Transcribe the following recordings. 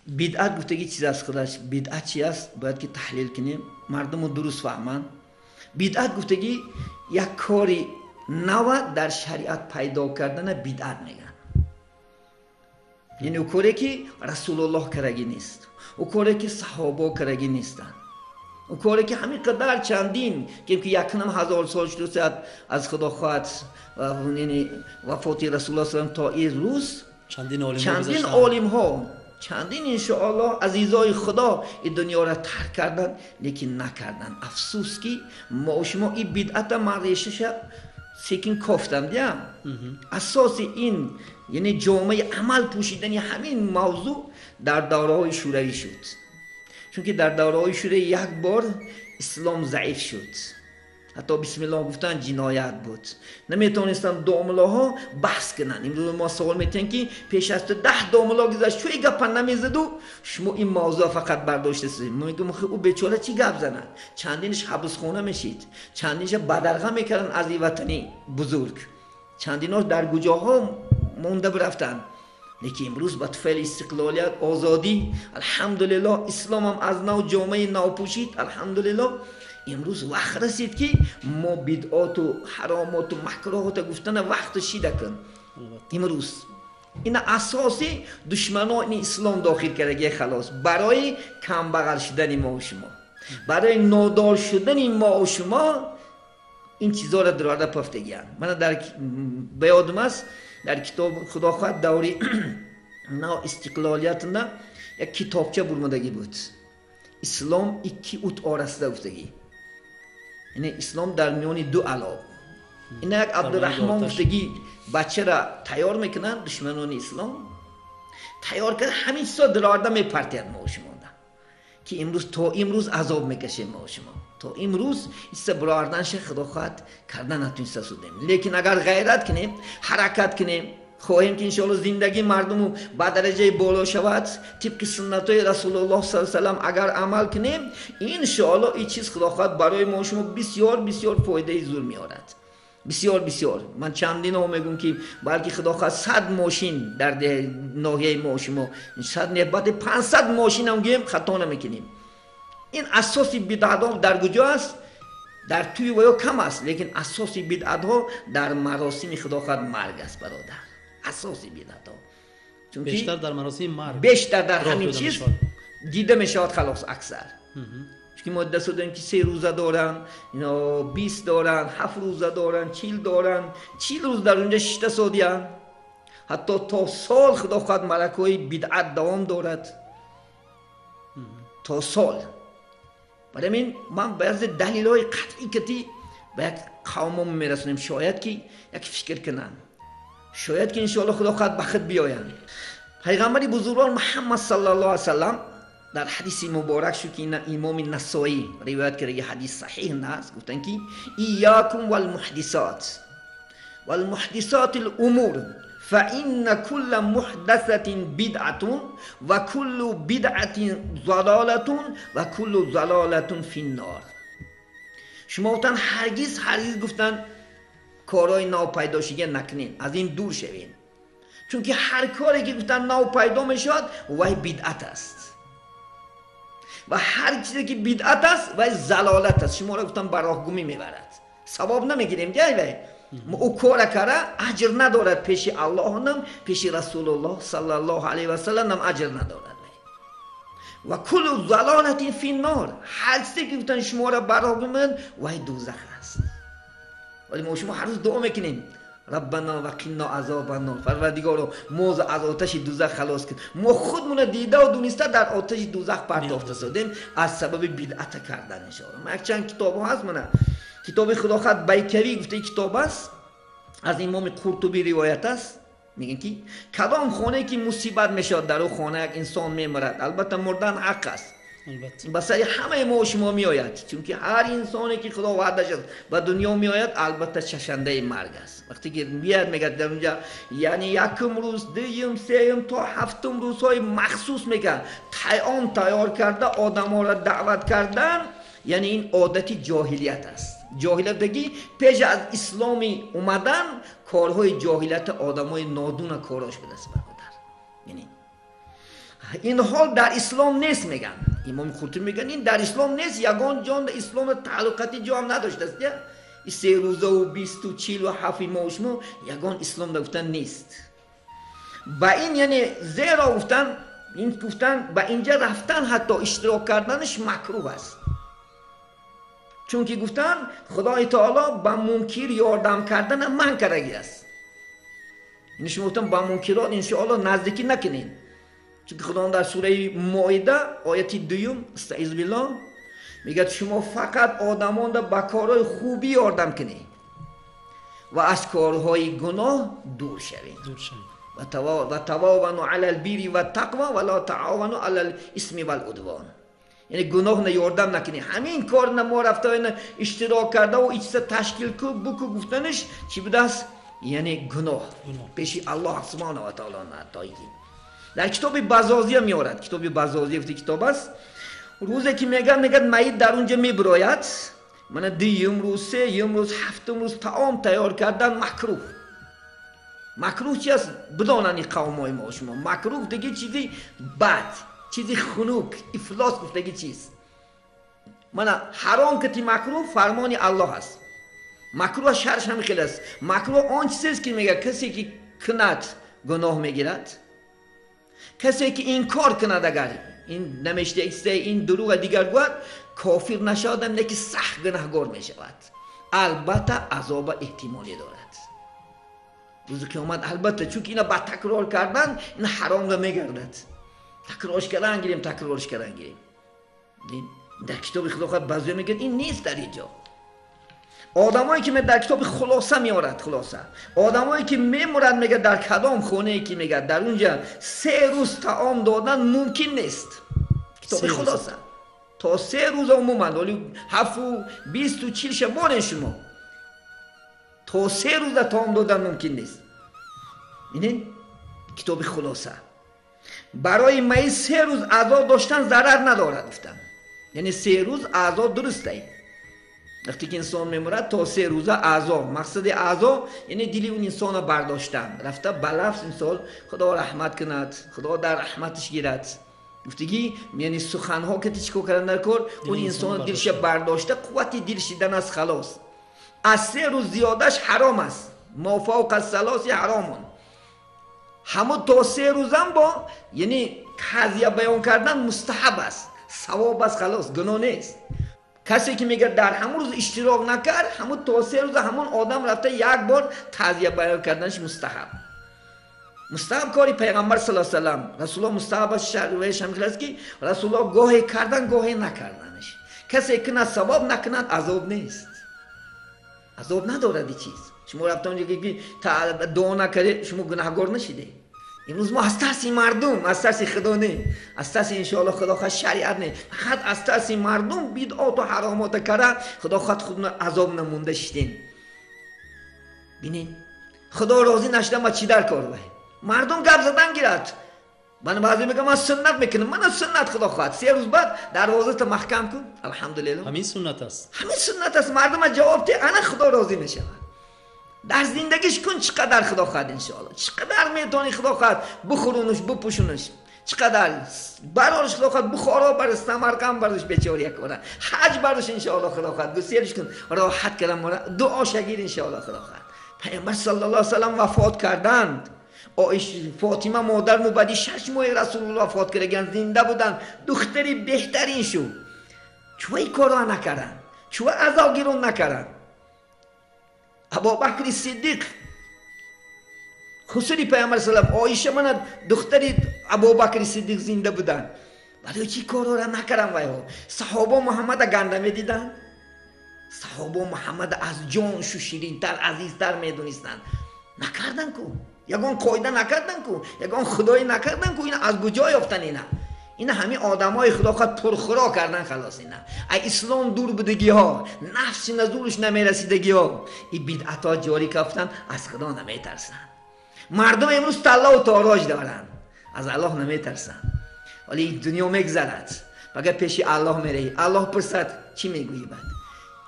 Бидъат гуфтагӣ чиз аст худаш, бидъат чи аст, бояд ки таҳлил кунем, мардуму дуруст фаҳманд. Бидъат гуфтагӣ як кори нава дар шариат пайдо кардана бидъат мегӯянд. Яъне ӯ коре ки Расулуллоҳ карагӣ нест, ӯ коре ки саҳобо карагӣ нестанд, ӯ коре ки ҳамин қадар чандин ки 1500 сол шуд аз Худо хоҳад, яъне вафоти Расулуллоҳ саллаллоҳу алайҳи васаллам то ин рӯз чандин олимҳо, чандин иншоаллоҳ азизои Худо ин дунёро тарк карданд, лекин накарданд. Афсӯс ки мо шумо ин бидъата ман решаша секин кофтам диям. Асоси ин яъне ҷомаи амал пӯшидани ҳамин мавзӯъ дар давраҳои шӯравӣ шуд. Чунки дар давраҳои шӯравӣ як бор ислом заиф шуд. Ҳатто бисмиллоҳ гуфтан ҷиноят буд. Наметавонистанд домлаҳо баҳс кунанд. Имрӯз мо савол метиҳем ки пеш аз ту 10 домла гузашт, чӯ ин гапа намезаду шумо ин мавзӯъ фақат бардоштасед. Мо мегӯем ӯ бечора чӣ гап занад? Чандинаш ҳабсхона мешид, чандинаш бадарға мекарданд аз ин ватани бузург, чандинош дар куҷоҳо монда бирафтанд. Лекин имрӯз ба туфайли истиқлолият, озодӣ, алҳамдулиллоҳ, исломам аз нав ҷомаи нав пӯшид, алҳамдулиллоҳ. Имрӯз вақт расид ки мо бидъоту ҳаромоту макроҳото гуфтана вақт шида кун. Имрӯз ин асоси душманони ислом дохил кардагии халос барои камбағал шудани мо шумо, барои нодор шудани мо шумо ин чизоро дарода пафтагиянд. Мана дар ба ёдам аст дар китоб Худо хоҳад даври нав истиқлолиятында як китобча бурмадагӣ буд. Ислом икки ут орасида гуфтагӣ. Яъне ислом дар миёни ду алов. Ина як Абдурраҳмон гуфтагӣ бачаро тайёр мекунанд душманони ислом. Тайёр карда ҳамин чизо дарода мепартияд мо шумода. Ки имрӯз то имрӯз азоб мекашем мо шумо. То имрӯз иста бароварданша Худо хоҳад карда натуниста судем. Лекин агар ғайрат кунем, ҳаракат кунем, хоҳем ки иншоаллоҳ зиндагии мардуму ба дараҷаи боло шавад, тибқи суннатҳои Расулуллоҳ саллаллоҳу алайҳи васаллам агар амал кунем, иншоаллоҳ ин чиз Худо хоҳад барои мо шумо бисёр бисёр фоидаи зур меорад. Бисёр бисёр. Ман чандино мегӯм ки балки Худо хоҳад 100 мошин дар ноҳияи мо шумо, 100 не, баъди 500 мошинам гӯем хато намекунем. Ин асоси бидъатҳо дар куҷо аст? Дар тӯи ва ё кам аст, лекин асоси бидъатҳо дар маросими Худо хоҳад марг аст, бародар. Асоси бидъатҳо. Чунки бештар дар маросими марг, бештар дар ҳамин чиз дида мешавад халос аксар. Чунки мо дида судем ки 3 рӯза доранд, 20 доранд, 7 рӯза доранд, 40 доранд, 40 рӯз дар унҷа шишта содиянд. Ҳатто то сол Худо хоҳад малакҳои бидъат давом дорад. То сол. Барои ҳамин ман баъзе далилҳои қатъӣ кати ба як қавмом мерасонем, шояд ки як фикр кунанд, шояд ки иншоаллоҳ Худо хоҳад ба худ биёянд. Пайғамбари бузургвор Муҳаммад саллаллоҳу алайҳи васаллам дар ҳадиси муборак шуд ки имоми Насоӣ ривоят карда, ҳадис саҳиҳ аст, гуфтанд ки иёкум валмуҳдисот валмуҳдисоти л-умур фаинна кулла муҳдасатин бидъатун ва куллу бидъатин залолатун ва куллу залолатун финнор. Шумо гуфтанд ҳаргиз ҳаргиз гуфтанд корҳои нав пайдо шига накунед, аз ин дур шавед. Чунки ҳар коре ки гуфтанд нав пайдо мешавад, вай бидъат аст. Ва ҳар чизе ки бидъат аст, вай залолат аст. Шуморо гуфтанд ба роҳгумӣ мебарад. Савоб намегирем, ҷай вай. Ӯ кора кара аҷр надорад пеши Аллоҳнам, пеши Расулуллоҳ саллаллоҳу алайҳи васалламам аҷр надорад. Ва куллу залолатин финнор. Ҳар чизе ки гуфтанд шуморо ба роҳ мебарад, вай дӯзах аст. Вале мо шумо ҳар рӯз дуо мекунем. Раббана ва қинна азобан нор. Парвардигоро, мо аз оташи дӯзах халос кун. Мо худмонро дида ва дониста дар оташи дӯзах партофта содем аз сабаби бидъата кардан иншоаллоҳ. Ман якчанд китобҳо ҳаст, мана китоби Худо хоҳад Байкавӣ гуфтаи китоб аст, аз имоми Қуртубӣ ривоят аст. Мегӯянд ки кадом хонае ки мусибат мешавад, дар ӯ хона як инсон мемирад. Албатта мурдан ҳақ аст, ба сари ҳамаи мо шумо меояд, чунки ҳар инсоне ки Худо ваъдаш аст ба дунё меояд, албатта чашандаи марг аст. Вақте ки меояд, мегӯяд дар унҷа, яъне якум рӯз, дуюм, сеюм то ҳафтум рӯзҳои махсус мегӯяд таом тайёр карда одамҳоро даъват кардан, яъне ин одати ҷоҳилият аст. Ҷоҳилиятдагӣ пеш аз исломи омадан корҳои ҷоҳилият одамои нодуна корош будааст, бародар. Яъне Ин ҳол дар ислом нест меган. Имом Қуртубӣ меган ин дар ислом нест, ягон ҷон дар ислом тааллуқати ҷо ҳам надоштааст. Ин 3 рӯза ва 20 ва 47 моҳ шумо ягон ислом дар гуфтан нест. Ба ин яъне зеро гуфтан, ин гуфтан ба инҷа рафтан ҳатто иштирок карданаш макруҳ аст. Чунки гуфтан Худои Таоло ба мункир ёрдам кардан манъ кардагӣ аст. Ин шумо гуфтан ба мункирот иншоаллоҳ наздикӣ накунед. Чунки Худо дар сураи Моида ояти 2 астаизу биллоҳ мегӯяд шумо фақат одамонро ба корҳои хубӣ ёрдам кунед ва аз корҳои гуноҳ дур шавед. Ва тавовану алал бири ва тақва ва ла таовану алал исми вал удвон. Яъне гуноҳ на ёрдам накунед. Ҳамин кор на мо рафта иштирок карда ва ичса ташкил ку буку гуфтанаш чӣ будааст? Яъне гуноҳ пеши Аллоҳ субҳонаҳу ва таоло натоиги. Дар китоби Базозия меорад. Китоби Базозия гуфти китоб аст. Рӯзе ки мегӯяд, мегӯяд майит дар унҷа мебирояд. Мана 2-юм рӯз, 3-юм рӯз, 7-ум рӯз таом тайёр кардан макруҳ. Макруҳ чи аст? Бидонанд ин қавмҳои мо шумо. Макруҳ диги чизи бад, чизи хунук, ифлос гуфтаги чиз. Мана ҳаром кати макруҳ фармони Аллоҳ аст. Макруҳ шарш ҳам хел аст. Макруҳ он чизест ки мегӯяд касе ки кунад гуноҳ мегирад, касе ки инкор кунад агар ин намешта ин дурӯға дигар гӯяд кофир нашавад, лекин сахт гунаҳгор мешавад. Албатта азоба эҳтимолӣ дорад рӯзи қиёмат, албатта, чунки ина ба такрор кардан ин ҳаромро мегардад. Такрорш кардан гирем, такрорш кардан гирем. Дар китоби Худо баъзе мегӯяд ин нест дар ин ҷо. Одамое ки дар китоби хулоса меорад, хулоса одамое ки мемурад мегӯяд дар кадом хонае ки мегӯяд дар унҷа 3 рӯз таом додан мумкин нест. Китоби хулоса то 3 рӯз умуман, вале 7 ва 20 ва 40 ша монед шумо, то 3 рӯза таом додан мумкин нест. Бинед китоби хулоса барои майит 3 рӯз азоб доштан зарар надорад гуфтан. Яъне 3 рӯз азоб дуруст аст. Вақте ки инсон мемурад то 3 рӯза азоб, мақсади азоб яъне дили он инсонро бардоштан, рафта ба лафз мисол Худо раҳмат кунад, Худо дар раҳматаш гирад. Гуфтагӣ яъне суханҳо ки чӣ кор кардан дар кор, он инсон дилша бардошта қуввати дил шидан аст, халос. Аз 3 рӯз зиёдаш ҳаром аст. Мо фавқа салоси ҳаромун. Ҳамон то 3 рӯзам бо яъне қазия баён кардан мустаҳаб аст, савоб аст, халос, гуноҳ нест. Касе ки мегӯяд дар ҳамон рӯз иштирок накард, ҳамон то 3 рӯза ҳамон одам рафта як бор тазия баён карданаш мустаҳаб. Мустаҳаб кори пайғамбар саллаллоҳу алайҳи васаллам. Расулуллоҳ мустаҳабаш шаръияш ҳам хел аст ки Расулуллоҳ гоҳе кардан, гоҳе накарданаш. Касе кунад савоб, накунад азоб нест. Азоб надорад ин чиз. Шумо рафта онҷо ки дуо накарде, шумо гунаҳгор нашиде. Имрӯз мо аз тарси мардум, аз тарси Худо не, аз тарси иншоаллоҳ Худо хоҳад шариат не, фақат аз тарси мардум бидъоту ҳаромота карда Худо хоҳад худро азоб намонда шидем. Бинед, Худо розӣ нашуда ма чӣ дар кор вай? Мардум гап задан гирад. Ман баъзе мегӯям ман суннат мекунам, мана суннат Худо хоҳад. 3 рӯз баъд дарвозата маҳкам кун, алҳамдулиллоҳ. Ҳамин суннат аст. Ҳамин суннат аст. Мардума ҷавоб де, ана Худо розӣ мешавад. Дар зиндагиш кун чӣ қадар Худо хоҳад иншоаллоҳ. Чӣ қадар метавонӣ Худо хоҳад бихӯрунуш, бипӯшунуш. Чӣ қадар барориш Худо хоҳад Бухоро бариш, Самарқанд бариш, бечора якора. Ҳаҷ бариш иншоаллоҳ Худо хоҳад. Гуселиш кун, роҳат кардам мора, дуо шагир иншоаллоҳ Худо хоҳад. Пайғамбар саллаллоҳу алайҳи васаллам вафот карданд. Фотима модар мубади 6 моҳи Расулуллоҳ вафот кардаган, зинда буданд, духтари беҳтарин шуд. Чӯ ин корро накарданд? Чӯ азогирон накарданд? Абубакри Сиддиқ хусури пайғамбар саллаллоҳу алайҳи васаллам, Оиша мана духтари Абубакри Сиддиқ зинда буданд. Барои чӣ корҳоро накарданд вайҳо? Саҳобо Муҳаммада ганда медиданд? Саҳобо Муҳаммада аз ҷоншу ширинтар, азизтар медонистанд. Накарданд ку? Ягон қоида накарданд ку? Ягон худоӣ накарданд ку? Ина аз куҷо ёфтанд ина? Ина ҳамин одамои Худо хоҳад пурхӯро кардан, халос. Ина ай ислом дур будагиҳо, нафси назурш намерасидагиҳо, ин бидъатҳо ҷорӣ кафтанд, аз Худо наметарсанд. Мардум имрӯз таллаву тороҷ доранд, аз Аллоҳ наметарсанд. Вале ин дунё мегзарад, магар пеши Аллоҳ мераӣ, Аллоҳ пурсад чӣ мегӯӣ баъд?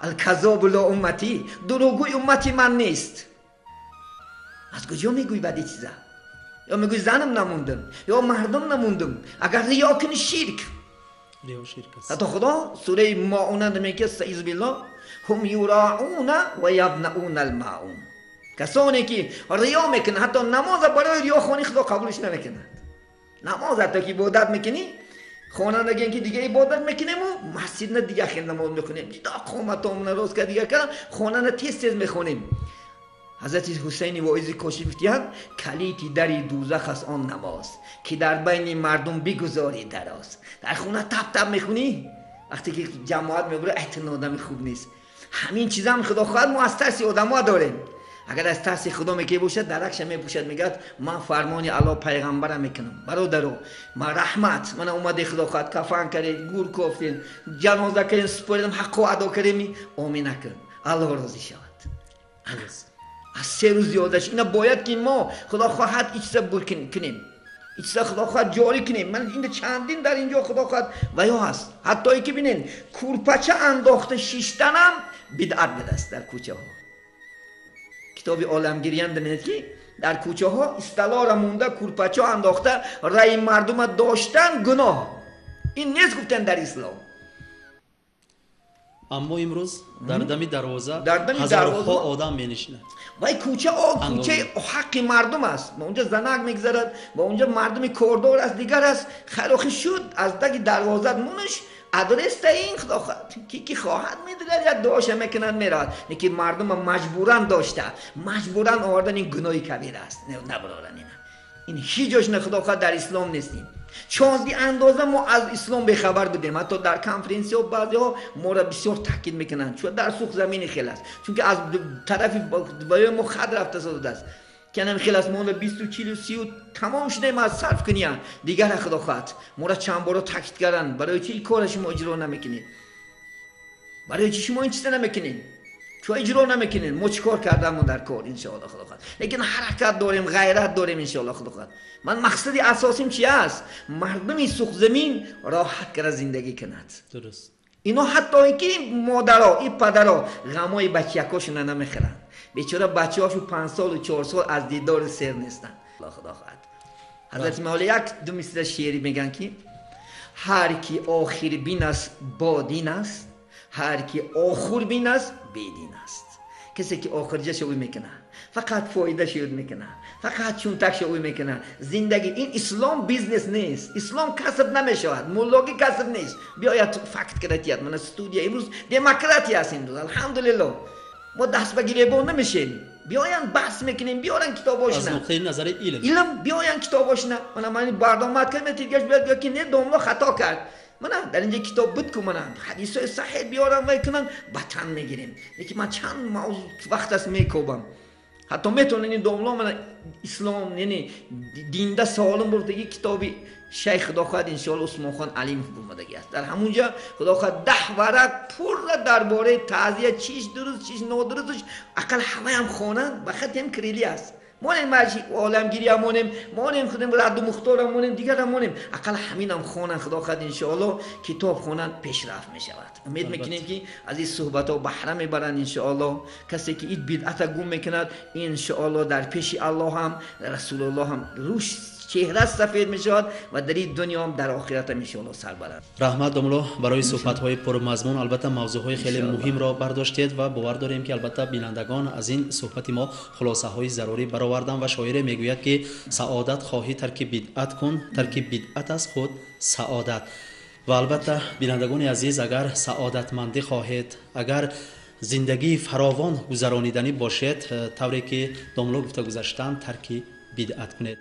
Алказобу ло умматӣ, дурӯғгӯй уммати ман нест. Аз куҷо мегӯӣ баъд ин чиза? Ё мегӯй занам намондам, ё мардум намондам. Агар риё кунӣ, ширк. Риё ширк аст. Ҳатто Худо сураи Моун мегӯяд: استعذ بالله هم يراءون ويمنعون الماعون. Касоне ки риё мекунанд, ҳатто намоза барои риё хонӣ, Худо қабулш намекунад. Намоз ҳатто ки ибодат мекунӣ, хонандагием ки дига ибодат мекунему, масҷид на дига хел намоз мекунем, ҷудо қоматомона рост кард, дига кардам, хонанда тез тез мехонем. Ҳазрати Ҳусайни Воизи Кошӣ гуфтиянд: калити дари дӯзах аст он намоз, ки дар байни мардум бигузорӣ дароз. Дар хона тап тап мехунӣ, вақте ки ҷамоат мебурад, айтин одами хуб нест. Ҳамин чизам, Худо хоҳад, мо аз тарси одамо дорем. Агар аз тарси Худо мекӣ бошад, даракша мепӯшад, мегӯяд: ман фармони Аллоҳ, пайғамбара мекунам. Бародаро, ма раҳмат, мана омаде, Худо хоҳад, кафан кардем, гур кофтем, ҷаноза кардем, супоридем, ҳаққо адо кардем, омин накун, Аллоҳ розӣ шавад. Аз 3 рӯз зиёдаш ина бояд ки мо, Худо хоҳад, ин чиза кунем, ин чиза, Худо хоҳад, ҷорӣ кунем. Ман ин чандин дар инҷо, Худо хоҳад, ва ё ҳаст, ҳаттое ки бинен, курпача андохта шиштанам бидъат будааст дар кӯчаҳо. Китоби оламгириян бинед, ки дар кӯчаҳо исталора монда, курпачо андохта, раи мардума доштан гуноҳ, ин нест, гуфтан, дар ислом. Аммо имрӯз дар дами дарвоза ҳазорҳо одам менишинад. Вай кӯча, кӯчаи ҳаққи мардум аст, ва унҷа занак мегзарад, ва унҷа мардуми кордор аст, дигар аст. Хайрохи шуд, аз даги дарвозат мунаш адреста, ин Худо ки хоҳад медиҳад, як дуоша мекунад, меравад. Лекин мардума маҷбуран дошта, маҷбуран овардан, ин гуноҳи кабир аст. Набароран, ина ин ҳеҷ ҷош на, Худо хоҳад, дар ислом нестем. Чонзи андоза мо аз ислом бехабар будем. Ҳатто дар конференсиҳо баъзеҳо моро бисёр таъкид мекунанд, чун дар сух замини хел аст, чунки аз тарафи мо хат рафта содааст, ки анам хел аст. Мо 20-у 40-у 30-у тамом шудаем аз сарф куния дигар. Худо хоҳад, моро чанд боро таъкид карданд: барои чи ин кора шумо иҷро намекунед, барои чи шумо ин чиза намекунед, чун иҷро намекунед? Мо чӣ кор кардамо дар кор, иншоалло, Худо хоҳад, лекин ҳаракат дорем, ғайрат дорем, иншоалло, Худо хоҳад. Ман мақсади асосим чи аст? Мардуми Сухзамин роҳат карда зиндагӣ кунад. Дуруст. Ино ҳатто ки модаро и падаро ғамои бачаякошона намехӯранд. Бечора бачаҳошу 5 солу 4 сол аз дидори сер нестанд. Худо хоҳад, ҳазрати мавло як ду мисра шеърӣ мегӯянд, ки ҳар ки охирбин аст, бодин аст, ҳар ки охурбин аст, бедин аст. Касе ки охирҷаша ӯ мекунад, фақат фоидаша ёд мекунад, фақат чунтакша ӯ мекунад. Зиндагӣ ин ислом бизнес нест, ислом касб намешавад, муллогӣ касб нест. Биёяд факт кратият, мана студия, имрӯз демократия аст, имрӯз, алҳамдулилло, мо даст ба гиребон намешем. Биёянд, баҳс мекунем, биёранд китобошина. Аз нуқтаи назари илм. Илм, биёянд китобошина. Мана ман барномаат кардем, тидгаш биёяд, гӯяд ки не, домло хато кард, мана дар инҷа китоб буд ку, мана ҳадисҳои саҳеҳ биёрам, вай кунам, ба тан мегирем. Лекин ман чанд мавзӯ вақт аст мекобам. Ҳатто метавонед ин домло, мана ислом, яъне динда солим бурдаги китоби шайх, Худо хоҳад, иншоалло, Усмонхон Алимов бумадаги аст. Дар ҳамунҷа, Худо хоҳад, 10 варақ пурра дар бораи таъзия, чиш дуруст, чиш нодурустш, ақал ҳамаям хонанд. Ба хатем кирилӣ аст. Монем марши оламгириам монем, монем худем Радду Мухторам монем, дигарам монем, ақал ҳаминам хонанд. Худо хоҳад, иншоалло, китоб хонанд, пешрафт мешавад. Умед мекунем, ки аз ин суҳбатҳо баҳра мебаранд, иншоалло. Касе ки ин бидъата гум мекунад, иншоалло, дар пеши Аллоҳ ҳам, Расулуллоҳ ҳам рӯш чеҳра сафед мешавад ва дар ин дунёам, дар охиратам, иншоалло, сарбаланд. Раҳмат, домло, барои суҳбатҳои пурмазмун. Албатта, мавзӯъҳои хеле муҳимро бардоштед ва бовар дорем, ки албатта бинандагон аз ин суҳбати мо хулосаҳои зарурӣ бароварданд. Ва шоире мегӯяд, ки саодат хоҳӣ, тарки бидъат кун, тарки бидъат аз худ саодат. Ва албатта, бинандагони азиз, агар саодатмандӣ хоҳед, агар зиндагии фаровон гузарониданӣ бошед, тавре ки домло гуфта гузаштанд, тарки бидъат кунед.